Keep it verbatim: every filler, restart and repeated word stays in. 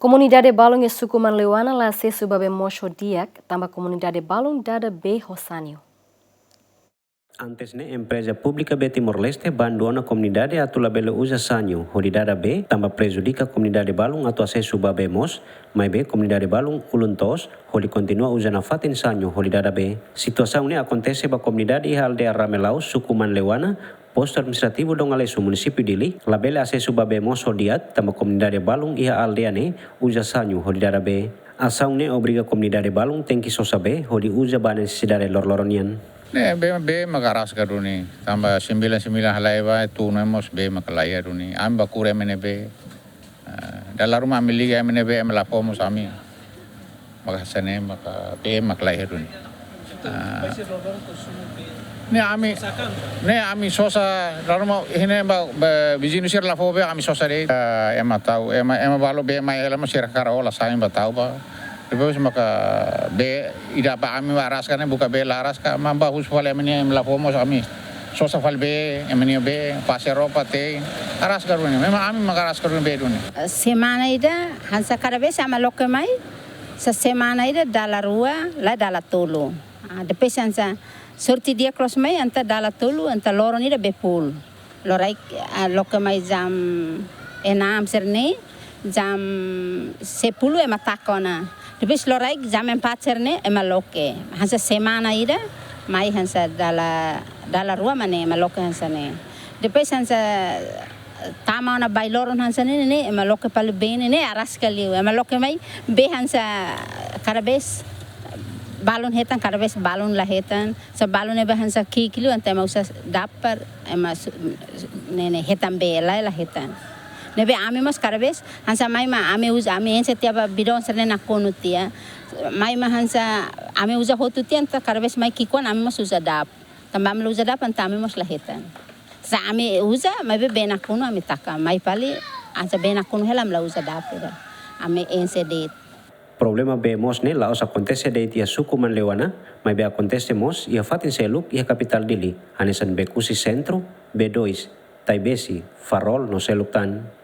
Komunidade balun iha suku Manleuana la asesu ba bee moos ho di'ak, tanba komunidade balun dada bee ho sanyu. Antes ne'e, empreza públika bee Timor-Leste, bandona komunidade atu labele uza sanyu hodi dada bee, tanba prejudika komunidade balun atu asesu ba bee moos, maibé komunidade balun ulun toos hodi kontinua uza nafatin sanyu hodi dada bee. Situasaun ne'e akontese ba komunidade iha aldeia Ramelau, suku Manleuana, postu administrativu Dongalesu, munisípiu Dili, labele asesu ba bee moos ho di'ak, tanba komunidade balun iha aldeia ne'e uza sanyu hodi dada bee. Asaun ne'e obriga komunidade balun tenke sosa bee hodi uza ba nesesidade loroloron nian. Ne'e bee, bee maka araska duni, tanba sembilan sembilan halai ba tun ne'e mós bee maka la iha duni. Ami bá kure ema nia bee. Ah, dala ruma ami liga ema nia bee, ema la fó mós ami. Maka hanesan ne'e maka bee maka la iha duni. Ah. Ne'e ami, ne'e ami sosa, dala ruma iha ne'e ba, ba viziñu sira la fó bee, ami sosa de'it. Ah, ema tau, ema, ema balu bee mai hela mós sira hakarak hola sa'e bá tau bá. Depois maka bee ida ba ami ba araska ne'e, buka bee la araska, ema bá husu fali ema nia, ema la fó mós ami sosa fali bee, ema nia bee, fase roupa, te'in, araska duni. Memang ami maka araska duni bee duni. Semana ida, hanesan kada vez ema loke mai, se semana ida dala rua, lae dala tolu. Ah, depois hanesan sorte di'ak loos mai, entaun dala tolu, entaun loron ida bee full. Loraik, ah, loke mai jam enam sira-ne'e, jam sepuluh ema taka ona. Depois loraik jam empat sira-ne'e ema loke. Hanesan semana ida, mai hanesan dala, dala rua mak ne'e ema loke hanesan ne'e. Depois hanesan tama ona bailoron hanesan ne'e, ne'e ema loke fali bee ne'e, ne'e araska liu. Ema loke mai bee hanesan kada vez balun hetan, kada vez balun la hetan. Se balun ne'ebé hanesan ki'ik liu, entaun ema uza dapar, ema su-, ne'e, ne'e hetan bee, lae la hetan. Ne'ebé ami mós kada vez hanesan mai mak ami uza, ami enxe tiha ba bidon sira-ne'e nakonu tiha. Mai mak hanesan ami uza hotu tiha, entaun kada vez mai ki'ik ona ami mós uza dap. Tanba ami la uza dap, entaun ami mós la hetan. Se ami uza, maibé bee nakonu ami taka, mai fali, hanesan bee nakonu hela ami la uza dap ida. Ami enxe de'it. Problema bee moos ne'e la'ós akontese de'it iha suku Manleuana, maibé akontese mós iha fatin seluk iha kapitál Dili, hanesan Bekusi Sentru, B dois, Taibesi, Farol no seluk tan.